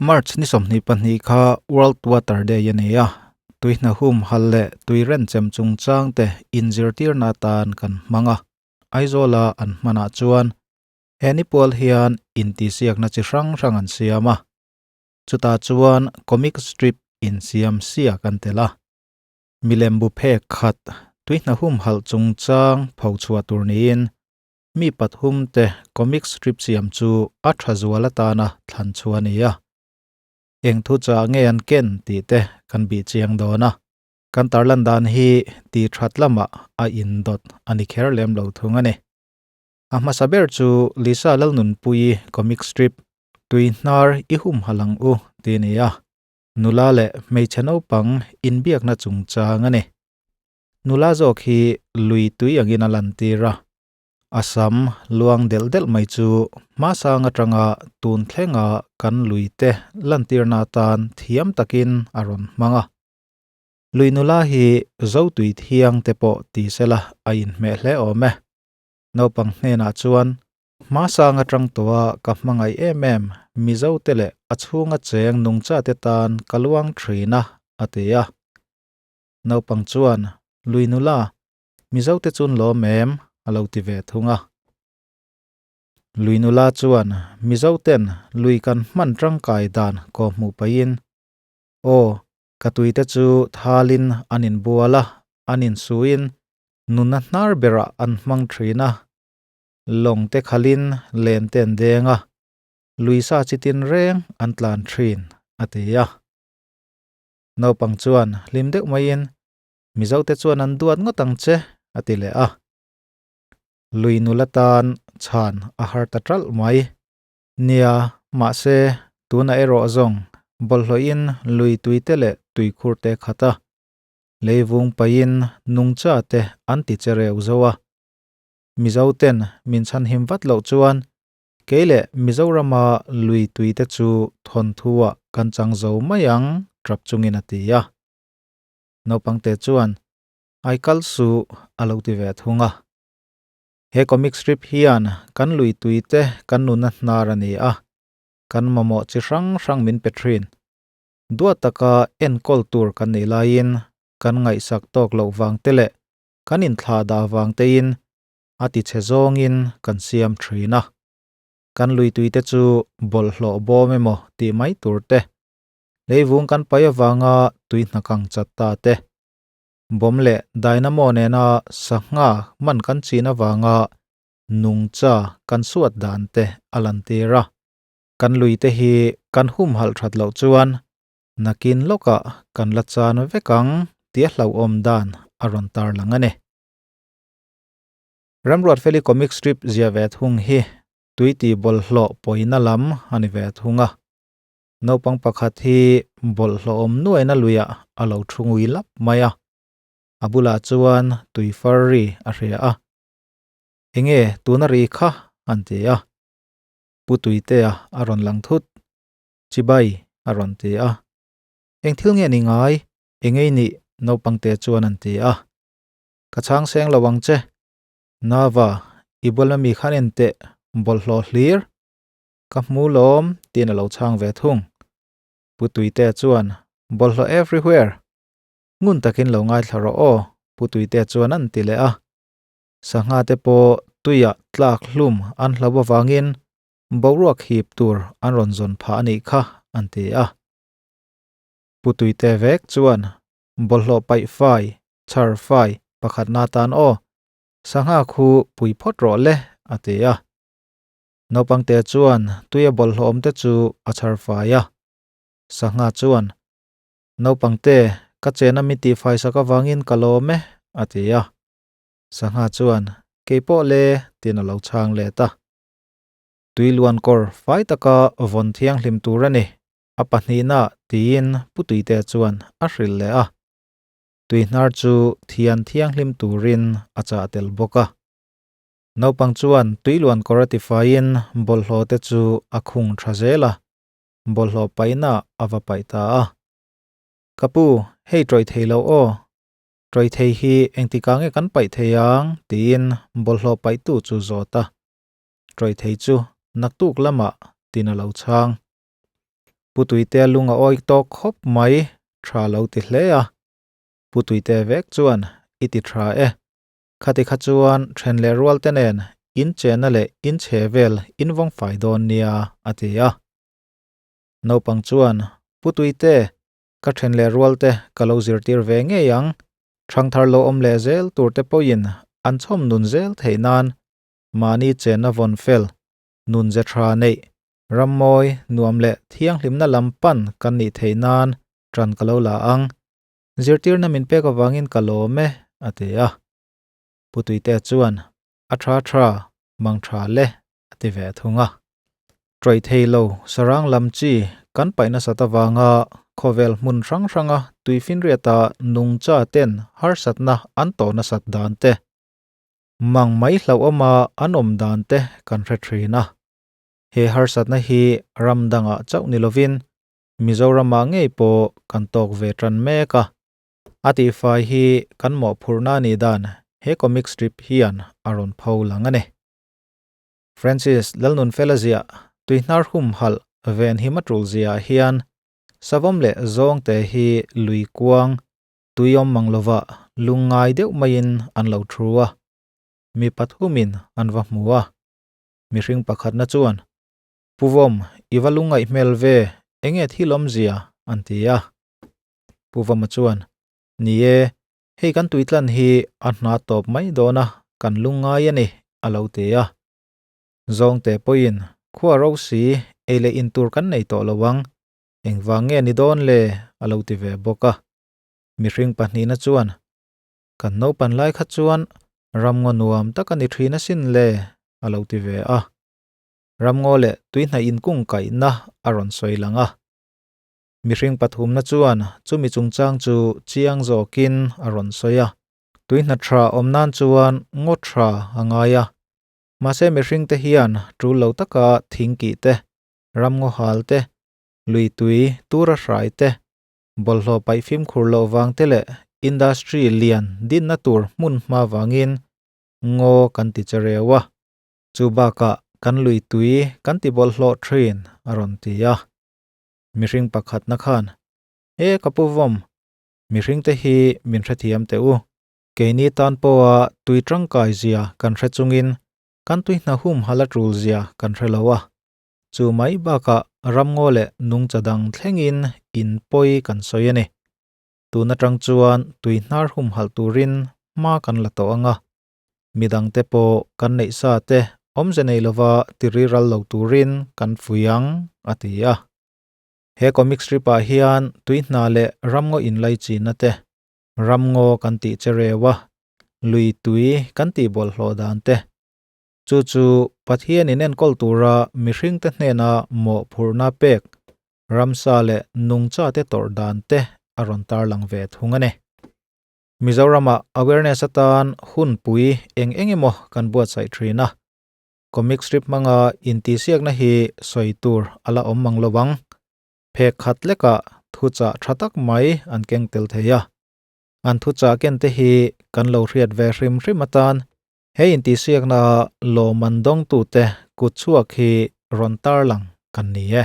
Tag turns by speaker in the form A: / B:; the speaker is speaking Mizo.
A: March ni 22 kha World Water Day a ni a, tuihna humhalh leh tui renchem chungchang te inzirtirna atan kan hmang a. Aizawla an hmanah chuan he ni pual hian intihsiakna chi hrang hrang an siam a, chutah chuan comic strip insiam siak an tel a. Milem bu phek khat tuihna humhalh chungchang phochhuah tur niin Mi pathum te comic strip siam chu a tha zual atana thlan chu a ni a. Eng thu chah nge an ken tih te kan bih chiang dawn a. Kan tarlan dan hi tih that lamah a indawt a ni kher lem lo thung a ni. A hmasa ber chu Lisa Lalnunpuii comic strip Tui hnar i humhalh ang u tih a ni a. Nula leh hmeichhe naupang inbiakna chungchang a ni. Nula zawk hi lui tui angin a lantir a, a sam luang delh delh mai chu hmasang atanga tun thlenga kan lui te lantirna atan thiam takin a rawn hmang a. Lui nula hi zo tui thiang te pawh ti sela a inhmeh hle awm e. Naupang hnenah chuan hmasang atang tawha ka hmangaih em em Mizo te leh a chhunga cheng nungcha te tan ka luang thin a, a ti a. Naupang chuan, Lui nula, Mizo te chun lawm em? a lo ti ve thung a. Lui nula chuan, Mizo ten lui kan hman tangkai dan kaw hmuh pahin, Aw, ka tui te chu thalin an inbual a, an insuin nuna hnar berah an hmang thin a, lawng te khalin len te an deng a, lui sa chi tin reng an tlan thin, a ti a. Naupang chuan hlim deuh maiin, Mizote chuan an duat ngawt ang che, a ti leh a. Lui nula tan chhan a har ta ṭalh mai. Nia, mahse, tunah erawh zawng bawlhhlawhin lui tuite leh tuikhurte khat a, leivung paihin nungcha te an ti che reu zo a. Mizoten min chhanhim vat loh chuan Kei leh Mizorama lui tuite chu thawnthu-ah kan chang zo mai ang, ṭap chungin a ti a. Naupangte chuan, Ai kal suh, a lo ti ve thung a. He comic strip hian kan lui tuite kan nuna hnar a ni a, kan mamawh chi hrang hrang min pe ṭhin. Duat taka enkawl tur kan nih laiin kan ngaihsak tawk loh vang te leh kan inthlah dah vang tein a ti chhe zawngin kan siam thin a. Kan luituite chu bawlhhlawh bawm emaw tih mai tur te, leivung kan pai avanga tui hnakang chat ta te, bomb leh dynamo nena sangha man kan chin avanga nungcha kan suat dan te a lantir a. Kan luite hi kan humhalh that loh chuan nakin lawkah kan la chan vek ang tia hlauhawm dan a rawn tarlang a ni. Ramruatfeli comic strip zia ve thung hi tui tih bawlhhlawh pawina lam a ni ve thung a. Naupang pakhat hi bawlhhlawh awm nuaina luiah a lo thu ngui lap mai a. A bulah chuan tui far ri a hria a. Enge tuna ri kha? an ti a. Pu Tuitea a rawn lang thut. Chibai a rawn ti a. Eng thil nge ni ngai? Engei nih? Naupangte chuan an ti a. Ka chhang seng lo ang che. Nava, i bula mi khan en teh, bawlhhlawh hlir. Ka hmu lawm, tiin a lo chhang ve thung. Pu Tuitea chuan, Bawlhhlawh everywhere. Ngun takin lo ngaithla rawh aw, Pu Tuitea chuan an ti leh a. Sangha te pawh tuiah tlak hlum an hlo avangin boruak hip tur an rawn zawn phah a nih kha, an ti a. Pu Tuitea vek chuan, Bawlhhlawh paih fai, chhar fai pakhatna atan aw, sangha khu pui phawt rawh le, a ti a. Naupangte chuan tuia bawlhhlawh awmte chu a chhar fai a. Sangha chuan, Naupangte, ka chena mi tihfai sak avangin ka lawm e, a ti a. Sangha chuan, Kei pawh le, tiin a lo chhang let a. Tui luan kawr fai taka vawn thianghlim tur a ni, a pahnihna tiin Pu Tuitea chuan a hrilh leh a. Tuihnar chu thian thianghlim turin a chah tel bawk a. Naupang chuan tuiluan kawr a tifaiin bawlhhlawh te chu a khung tha zel a, bawlhhlawh paihna a va paih ta a. Ka pu, hei tawih thei lo aw, tawih thei hi engtikah nge kan paih thei ang? tiin bawlhhlawh paihtu chu zawt a. Tawih thei chu naktuk lamah tin a lo chhang. Pu Tuitea lung a awi tawk khawp mai, tha lo ti hle a. Pu Tuitea vek chuan, I ti tha e. Khati kha chuan then leh rual te nen in chena leh in chhe vel in vawng fai dawn nia, a ti a. Naupang chuan, Pu Tuite, ka then leh rual te ka lo zirtir ve ngei ang. Thangthar lo awm leh zel tur te pawhin an chhawm nun zel theih nan mahni chenna vawn fel, nun ze tha neih, rammawi, nuam leh thianghlimna lam pan kan nih theih nan ṭan ka lo la ang. Zirtirna min pek avangin ka lawm e, a ti a. Pu Tuitea chuan, A ṭha ṭha, mang ṭha le, a ti ve thung a. Ṭawih thei lo sarang lam chi kan paih nasat avanga khawvel hmun hrang hranga tuifinriata nungcha ten harsatna an tawh nasat dan te, mang mai hlauhawma an awm dan te kan hre thin a. He harsatna hi ram dangah chauh ni lovin Mizoramah ngei pawh kan tawk ve tan mek a. A tihfai hi kan mawhphurhna a nih dan he comic strip hian a rawn pho lang a ni. Francis Lalnunfela ziah tuihnar humhalh venhim a tul ziah hian savawm leh zawngte hi lui kuang tui awm mang lova lungngai deuh maiin an lo thu a, mi pathumin an va hmu a. Mihring pakhatna chuan, Pu Vawm, i va lungngaih hmel ve, enge thil awmzia? an ti a. Pu Vawma chuan, Ni e, hei kan tuitlan hi a hna tawp mai dawn a, kan lungngai a ni, a lo ti a. Zawngte pawhin, Khua ro si, ei leh in tur kan nei tawh lo ang, engvang nge ni dawn le? a lo ti ve bawk a. Mihring pahnihna chuan, Kan naupan lai kha chuan ramngaw nuam tak a ni thin asin le, a lo ti ve a. Ramngaw leh tuihnaih inkungkaihna a rawn sawi lang a. Mihring pathumna chuan chumi chungchang chu chiang zawkin a rawn sawi a. Tuihna tha awm nan chuan ngaw tha a ngai a. Mahse mihringte hian tul lo taka thing kih te, ramngaw hal te, lui tui tura hrai te, bawlhhlawh paih fimkhur loh vang te leh industry lian dinna tur hmun hma vangin ngaw kan ti che reu a. Chu bakah kan lui tui kan ti bawlhhlawh thin a rawn ti a. Mihring pakhatna khan, E ka pu Vawm, mihringte hi min hrethiam teh u. Keini tan pawha tui tangkai zia kan hre chungin kan tui hna humhal a tul zia kan hre lo a. Chu mai bakah ramngaw leh nungcha dang thlengin in pawi kan sawi a ni. Tun atang chuan tui hnar humhalh turin hma kan la tawh ang a. Midangte pawh kan neih sa te awmze nei lova tiri ral lo turin kan fui ang, a ti a. He comic strip ah hian tui hna leh ramngaw inlai chinna te, ramngaw kan tih che reu a, lui tui kan tih bawlhhlawh dan te, chu chu Pathian in enkawl tura mihringte hnena mawhphurhna pek, ramsa leh nungcha te tawrh dan te a rawn tarlang ve thung a ni. Mizoramah awareness atan hunpui eng eng emaw kan buatsaih thin a, comic strip hmanga intihsiakna hi sawi tur a la awm mang lo ang. Phek khat lekah thuchah tha tak mai an keng tel thei a, an thuchah ken te hi kan lo hriat ve hrim hrim atan he intihsiakna lawmman dawngtute kutchhuak hi rawn tarlang kan ni e.